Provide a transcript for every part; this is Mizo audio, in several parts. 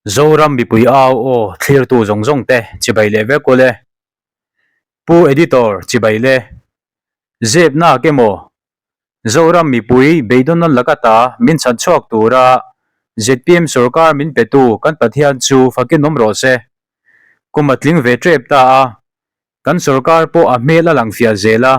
Zoram mipui au aw thlirtu zawng zawng te chibai leh vek ule. Pu Editor chibai le. Zep nak emaw Zoram mipui beidawn an laka ta min chhan chhuak tura zpm sorkar min petu kan Pathian chu fakin awm rawh se. Kum a tling ve tep ta a, kan sorkar pawh a hmel a lang fiah zel a,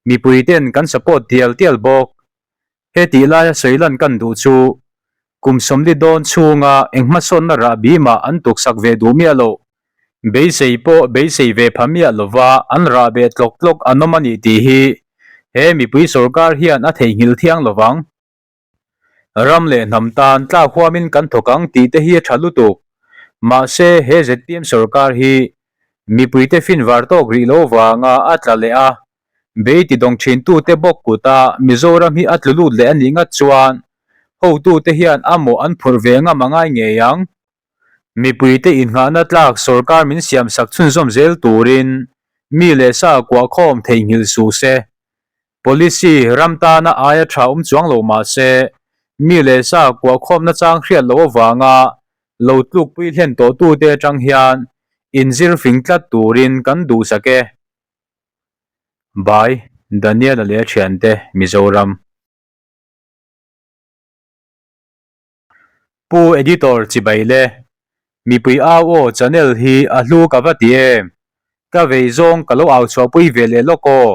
mipui ten kan support tial tial bawk. He tih laia sawi lan kan duh chu kum 40 dawn chhunga eng hmasawnna rah bimah an tuksak ve duh miah loh. Beisei pawh beisei ve pha miah lova an rah beh tlawk tlawk an awm a nih tih hi he mipui sorkar hian a theihnghilh thiang lovang. Ram leh hnam tan tlak huamin kan thawk ang tih te hi a tha lutuk. Mahse he zpm sorkar hi mipuite finvar tawk rih lo vanga a tla leh a, Bei ti dawng thintute bawk kuta Mizoram hi a tlu lut leh a nih ngat chuan hotute hian a mawh an phurh ve ngam a ngai ngei ang. Mipuite innghahna tlak sorkar min siamsak chhunzawm zel turin mi leh sa kuahkhawm theihnghilh suh se. Policy ram tana aia tha awm chuang lo mah se, mi leh sa kuahkhawmna chang hriat loh avanga lo tlukpui hlen tawhtute atang hian inzir fing tlat turin kan duhsak e. By, Daniel-a leh a thiante, Mizoram. Pu Editor chibai le, mipui au aw channel hi a hlu ka va ti em? Ka vei zawng ka lo au chhuahpui ve leh lawk aw.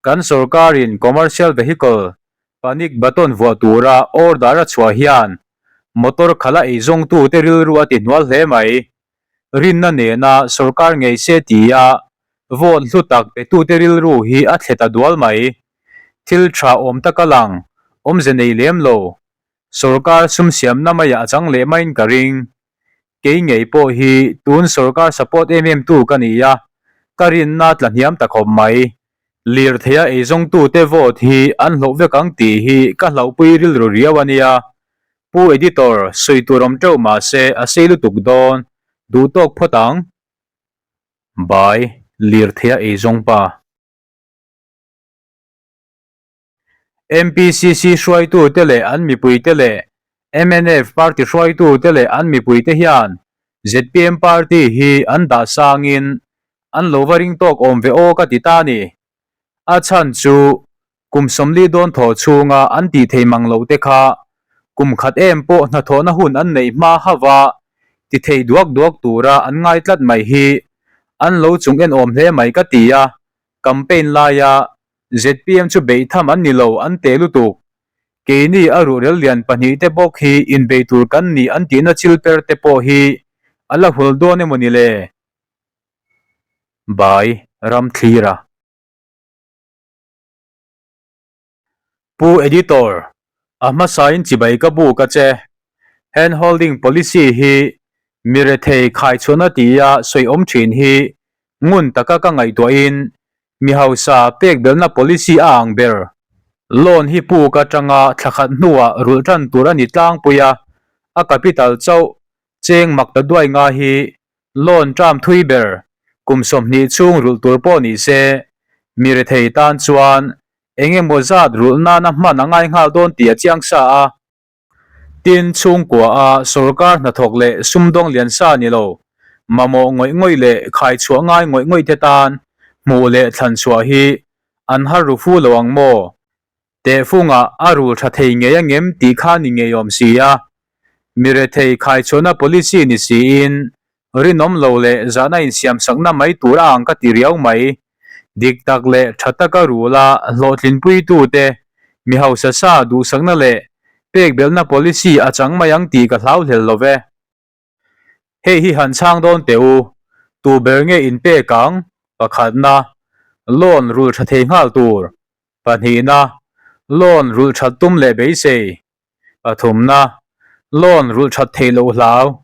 Kan sorkarin commercial vehicle panic button vuah tura order a chhuah hian motor khala eizawngtute rilru a ti hnual hle mai. Rinna nena sorkar ngei se tia vote hlu tak petute rilru hi a thle ta dual mai. Thil tha awm tak a lang, awmze nei lem lo. Sorkar sum siamna maiah a chang leh maiin ka ring. Kei ngei pawh hi tun sorkar support em em tu ka ni a, ka rinna tla hniam ta khawp mai. Lirtheia eizawngtute vote hi an hlauh vek ang tih hi ka hlauhpui rilru riau a nia. Pu Editor, sawi tur awm teuh mahse a sei lutuk dawn, duh tawk phawt ang. Bai, lirtheia eizawng pa. MPCC hruaitute leh an mipuite leh mnf party hruaitute leh an mipuite hian zpm party hi an dah sangin an lo va ring tawk awm ve aw ka ti ta a ni. A chhan chu kum 40 dawn thaw chhunga an tih thei mang loh te kha kum khat em pawh hnathawhna hun an neih hma hauh a ti thei duak duak tura an ngai tlat mai hi an lo chung en awm hle mai ka ti a, campaign laia zpm chu beih tham an ni lo an teh lutuk. Keini a ruhrel lian pahnihte bawk hi inbei tur kan ni an tihna chil per te pawh hi a la hul dawn emaw ni le? Bai Ramthlira. Pu Editor, a hmasain chibai ka buk a che. Hand holding policy hi mi rethei khaichhuahna tia sawi awm thin hi ngun taka ka ngaihtuahin mi hausa pek belna policy a ang ber. Loan hi puk atanga thla khat hnuah rulh tan tur a ni tlangpui a, a capital chauh cheng mak ta duai nga hi Loan term thui ber kum 20 chhung rulh tur pawh ni se, mi rethei tan chuan eng emaw zat rulh nana hman a ngai nghal dawn tih a chiang sa a. Tin, chhungkua a sorkar hnathawk leh sumdawng lian sa ni lo, mamawh ngawih ngawih leh khaichhuah ngai ngawih ngawih te tan hmuh leh thlan chhuah hi an har ru fu lo ang maw? Tehfungah a rul tha thei ngei angem tih kha ni ngeiawm si a. Mi rethei khaichhuahna policy ni siin rinawm lo leh zahna insiamsakna mai tur a ang ka ti riau mai. Dik tak leh tha taka rula hlawhtlinpuitute mi hausa sa duhsakna leh pekbelhna policy a chang mai ang tih ka hlau hlel lo ve. Hei hi han chhang dawn teh u, tu ber nge inpek ang? Pakhatna, loan rul tha thei nghal tur. Pahnihna, loan rulh that tum leh beisei. Pathumna, loan rulh that theih loh hlau.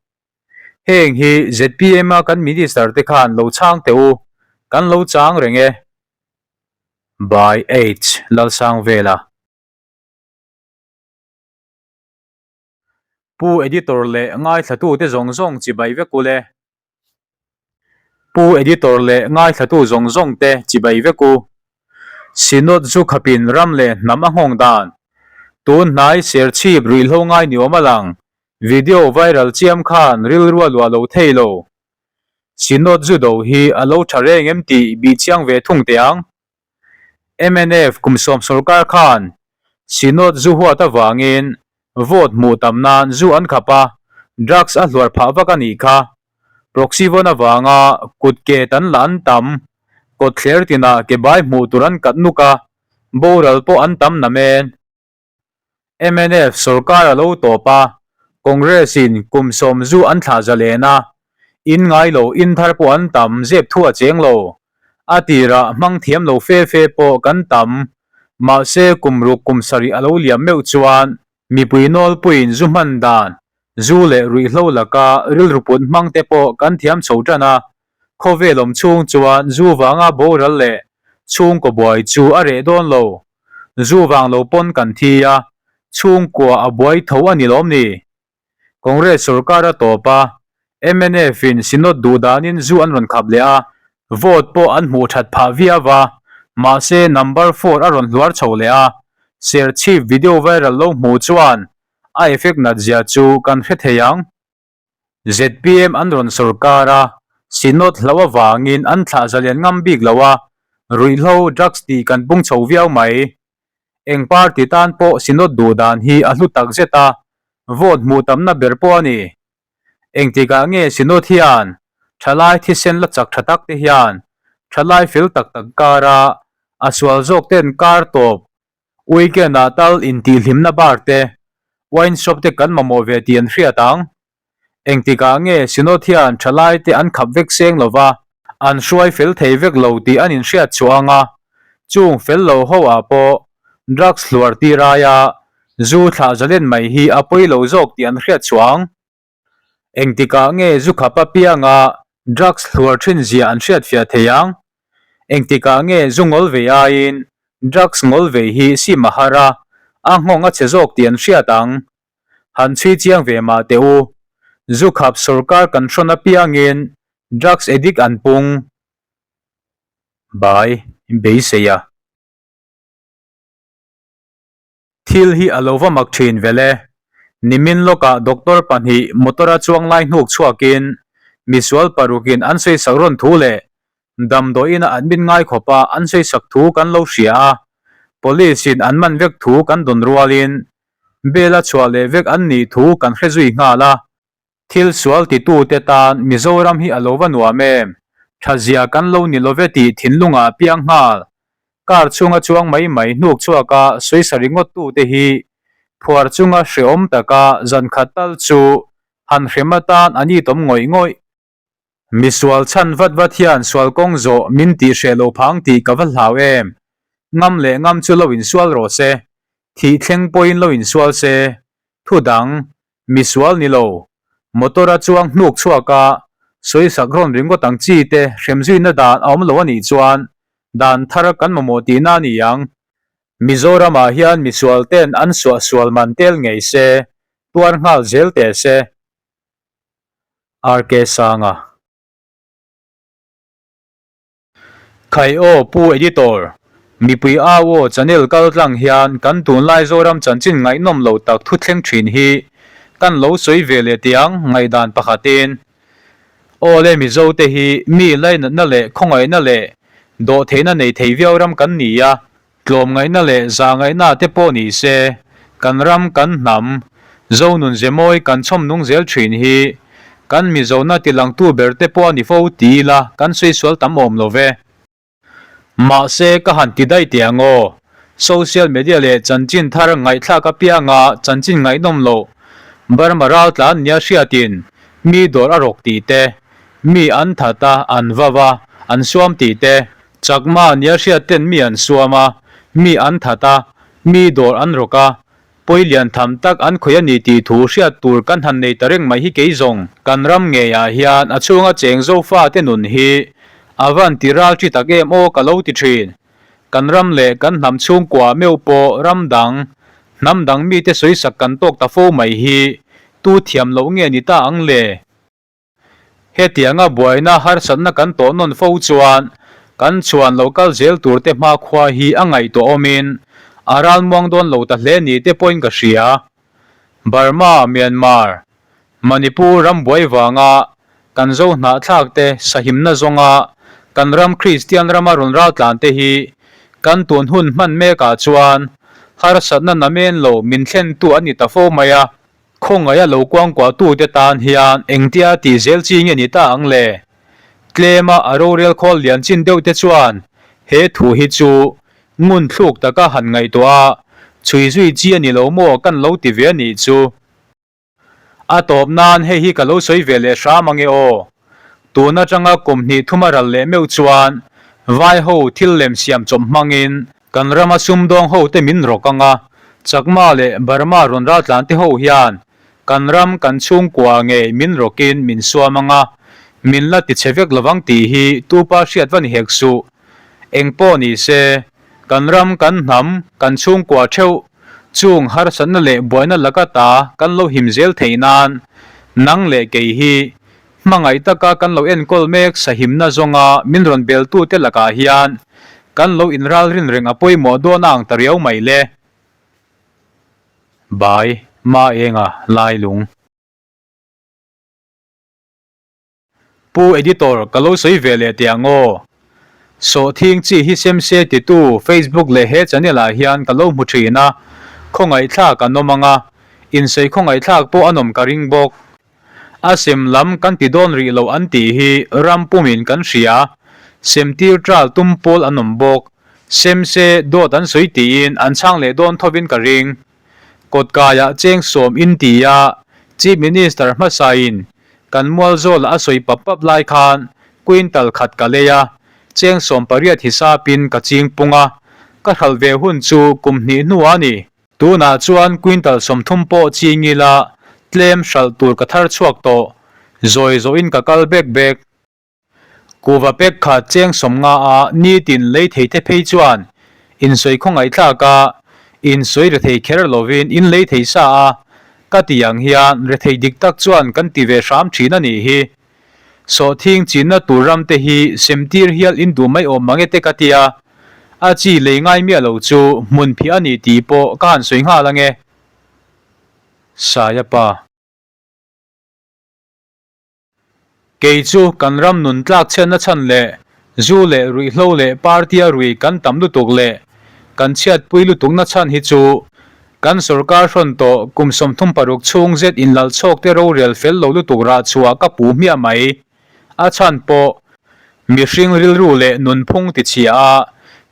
Heng hi zpm a kan minister te khan lo chhang teh u, kan lo chang reng e. By H. Lalsangvela. Pu Editor leh ngaithlatute zawng zawng chibai vek u le. Pu Editor leh ngaithlatu zawng zawng te chibai vek u. Synod zu khapin ram leh hnam a nghawng dan. Tun hnai Serchhip ruihhlo ngai ni awm a lang. Video viral chiam khan rilru a luah lo thei lo. Synod zu do hi a lo tha reng em tih bih chiang ve thung teh ang. Mnf kum sawm sorkar khan Synod zu huat avangin vote hmuh tam nan zu an khap a, drugs a hluar phah vak a nih kha. Proxy vawn avanga kut ke tan lah an tam, kawt thler tinah ke bai hmuh tur an kat nuk a, boral pawh an tam namen. Mnf sorkar a lo tawp a, Congress in kum sawm zu an thlah zalen a, in ngai lo in thar pawh an tam zep thu a cheng lo. A tirah hmang thiam lo fe fe pawh kan tam, mahse kum ruk kum sarih a lo liam meuh chuan mipui nawlpuiin zu hman dan, zu leh ruihhlo laka rilru put hmang te pawh kan thiam chho tan a, khawvel awm chhung chuan zu vanga boral leh chhungkaw buai chu a reh dawn lo. Zu vang lo pawn kan thi a, chhungkua a buai tho a ni lawm ni? Congress sorkar a tawp a, mnf in Synod duh danin zu an rawn khap leh a, vote pawh an hmuh that phah viau a, mahse number four a rawn hluar chho leh a, Serchhip video viral lo hmuh chuan a effect nat zia chu kan hre thei ang. Zpm an rawn sorkar a, Synod hlauh avangin an thlah zalian ngam bik lo a, ruihhlo, drugs tih kan pung chho viau mai. Eng party tan pawh Synod duh dan hi a hlu tak zet a, vote hmuh tamna ber pawh a ni. Engtikah nge Synod hian thalai thisen la chak tha tak te hian thalai fel tak tak kara a sual zawk ten kar tawp weekend ah tal intihhlimna bar te, wine shop te kan mamawh ve tih an hriat ang. Engtikah nge Synod hian thalai te an khap vek seng lova, an hruai fel thei vek lo tih an inhriat chhuah ang a, chung fel lo ho ah pawh drugs hluar tir aia zu thlah zalen mai hi a pawi lo zawk tih an hriat chhuah ang. Engtikah nge zu khap apianga drugs hluar thin zia an hriatfiah thei ang? Engtikah nge zu ngawl vei aiin drugs ngawl vei hi sim a har a, a nghawng a chhe zawk tih an hriat ang? Han chhui chiang ve mah teh u. Zu khap sorkar kan hrawn apiangin drugs addict an pung. Bai, beisei a. Thil hi a lo va mak thin vel e. Nimin lawkah doctor pahnih motor a chuang lai hnuk chhuakin misual parukin an sawisak rawn thu leh damdawiin a admit ngai khawpa an sawisak thu kan lo hria a, police in an man vek thu kan dawn rualin bail a chhuah leh vek an nih thu kan hre zui nghal a. Thil sual titute tan Mizoram hi a lo va nuam em? Tha zia kan lo ni love tih thinlungah a piang nghal. Car chhunga chuang mai mai hnuk chhuaka sawisa ringawt tute hi phuar chunga hreawm taka zan khat tal chu han hrem atan an itawm ngawih ngawih. Misual chhan vat vat hian sual kawng zawh min tih hreh lo phang tih ka va hlau em? Ngam leh ngam chu lo insual rawh se, thih thleng pawhin lo insual se. Thu dang, misual ni lo, motor a chuang hnuk chhuak a, sawisak rawn ringawt ang chi te hrem zuina dan a awm lo a nih chuan dan thar kan mamawh tihna a ni ang. Mizoramah hian misual ten an suahsual man tel ngei se, tuar nghal zel teh se. RK Sanga. Khai aw Pu Editor, mipui au aw channel kal tlang hian kan tunlai Zoram chanchin ngaihnawm lo tak thu thleng thin hi kan lo sawi ve leh tiang ngaihdan pakhatin Aw le Mizo te hi mi lainatna leh khawngaihna leh dawhtheihna nei thei viau ram kan ni a, Tlawmngaihna leh zahngaihna te pawh ni se, kan ram, kan hnam, Zonun zemawi kan chhawm nung zel thin hi kan Mizona tilangtu ber te pawh a ni fo ti ila kan sawi sual tam awm lo ve. Mahse, ka han ti daih teh ang aw. Social media leh chanchin thar ngaihthlak apianga chanchin ngaihnawm loh Burma raltlan nia hriatin mi dawr a rawk tih te, mi an that a, an vav a, an suam tih te, Chakma nia hriat ten mi an suam a, mi an that a, mi dawr an rawk a, pawi lian tham tak an khawih a ni tih thu hriat tur kan han nei ta reng mai hi kei zawng kan ram ngeiah hian a chhunga cheng zofa te nun hi a van ti ral chi tak em aw ka lo ti thin. Kan ram leh kan hnam chhungkua meuh pawh ram dang, hnam dang mite sawisak kan tawk ta fo mai hi tu thiam loh nge ni ta ang le? Hetianga buaina harsatna kan tawh nawn fo chuan kan chhuan lo kal zel turte hmakhua hi a ngaihtuah awmin a ralmuang dawn lo ta hle ni te pawhin ka hria. Burma, Myanmar. Manipur ram buai vanga kan zo hnahthlak te sahimna zawnga kan ram Kristian rama rawn raltlan te hi kan tun hun hman mekah chuan harsatna namen lo min thlentu an ni ta fo mai a, khawngaih a lo kuangkuahtu te tan hian engtia tih zel chi nge ni ta ang le? Tlema a rorel khawl lian chin deuh te chuan he thu hi chu ngun thluk taka han ngaihtuah a, chhui zui chi a ni lo maw kan lo ti ve a nih chu. A tawp nan hei hi ka lo sawi ve leh hram ange aw. Tun atanga kum hnih thuma ral leh meuh chuan vai ho thil lem siam chawp hmangin kan rama sumdawng ho te min rawk anga, Chakma leh Burma rawn raltlan te ho hian kan ram kan chhungkua ngei min rawkin min suam anga, min la ti chhe vek lovang tih hi tupa hriat va ni hek suh. Engpawh ni se, kan ram kan hnam kan chhungkua theuh Chung harsatna leh buaina laka ta kan lo him zel theih nan nang leh kei hi hmangaih taka kan lo enkawl mek sahimna zawnga min rawn beltute lakah hian kan lo inralrin reng a pawimawh dawn a ang ta riau mai le. Bai, Maenga, Lailung. Pu Editor, ka lo sawi ve leh teh ang aw. Sawhthing chi hi sem se titu Facebook leh he channel ah hian ka lo hmu thin a, khawngaihthlak an awm ang a, insawi khawngaihthlak pawh an awm ka ring bawk. A sem lam kan ti dawn rih loh an tih hi ram pumin kan hria, sem tir ṭal tum pawl an awm bawk, sem se dawt an sawi tiin an chhang leh dawn thovin ka ring. Kawtkaiah cheng sawm in ti a, Chief Minister hmasain kan mualzawla a sawi pap pap lai khan quintal khat ka lei a, cheng 18 hisapin ka ching pung a, ka hralh ve hun chu kum hnih hnuah a ni. Tunah chuan quintal 30 pawh ching ila tlem hralh tur ka thar chhuak tawh, zawi zawhin ka kal bek bek. Kuva pek kha cheng 50 a nitin lei thei te phei chuan insawi khawngaihthlak a, insawi rethei kher lovin in lei thei sa a, ka ti ang hian rethei dik tak chuan kan ti ve hram thin a nih hi. Sawhthing chinna tur ram te hi semtir hial in duh mai awm mange te ka tia, a chi lei ngai miah lo chu hmun phih a ni tih pawh ka han sawi nghal ange. Saia pa. Kei chu kan ram nun tlak chhiatna chhan leh zu leh ruihhlo leh party a rui kan tam lutuk leh kan chhiatpui lutukna chhan hi chu kan sorkar hrawn tawh kum 36 chhung zet inlalchhawk te rorel fel lo lutuk rah chhuah ka puh hmiah mai. A chhan pawh mihring rilru leh nunphung tichhia a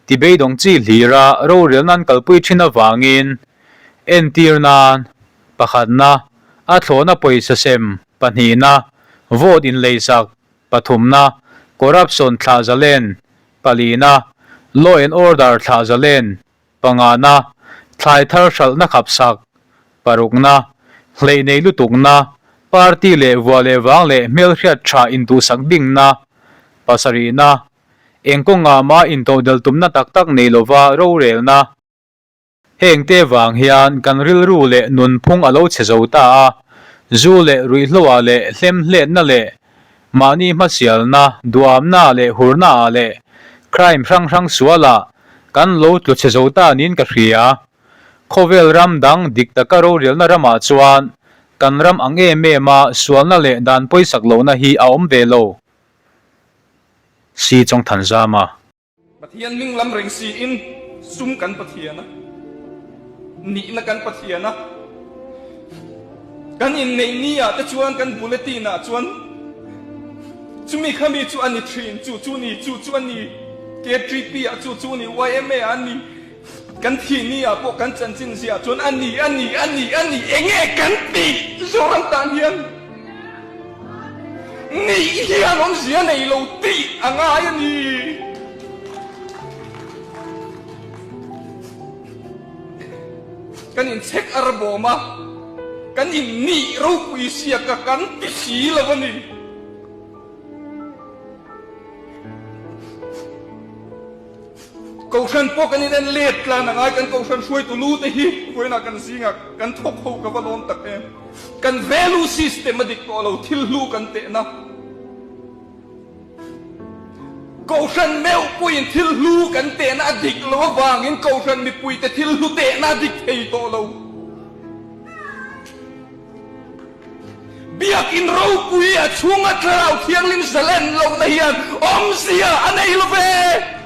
tibeidawng chi hlira rorel nan kalpui thin avangin entir nan pakhatna a thlawhna pawisa sem Pahnihna, vote inleisak, pathumna, corruption thlah zalen, palina, law and order thlah zalen, pangana, thlai thar hralhna khapsak, parukna, hleih nei lutukna, party leh vua leh vang leh hmelhriat tha intuhsak dingna, pasarihna, eng kawngah mah intodelh tumna tak tak nei lova rorelna. Hengte vang hian kan rilru leh nunphung a lo chhe zo ta a, zu leh ruihhloah leh hlemhletna leh mahni hmasialna, duamna leh hurnaah leh crime hrang hrang sualah kan lo tlu chhe zo ta niin ka hria. Khawvel ram dang dik taka rorialna ramah chuan kan ram ang em em a sualna leh dan pawisak lohna hi a awm ve lo. Si Chawngthanzama. Pathian hming lam reng siin sum kan Pathian a, nihna kan Pathian a, kan inneih ni ah te chuan kan bulletin ah chuan chumi khami chu a ni thin, chu chu ni, chu chu a ni, KTP ah chu chu ni, YMA ah a ni, Kan thih ni ah pawh kan chanchin ziah chuan a ni, a ni, a ni, a ni, enge kan tih Zoram tan hian nih hian awmzia nei lo tih a ngai a ni. Kan inchhek ar bawm a, kan innih ropui siak a kan ti si lo a ni. Kohhran pawh kan inen let tlan a ngai, kan kohhran hruaitu lu te hi vawiinah kan zingah kan thawk ho ka va lawm tak em. Kan value system a dik tawh lo, thil hlu kan tehna. Kohhran meuh pawhin thil hlu kan tehna a dik lo avangin kohhran mipuite thil hlu tehna a dik thei tawh lo. Biakin ropui a chhunga Thlarau Thianghlim zalen lohna hian awmzia a nei lo ve.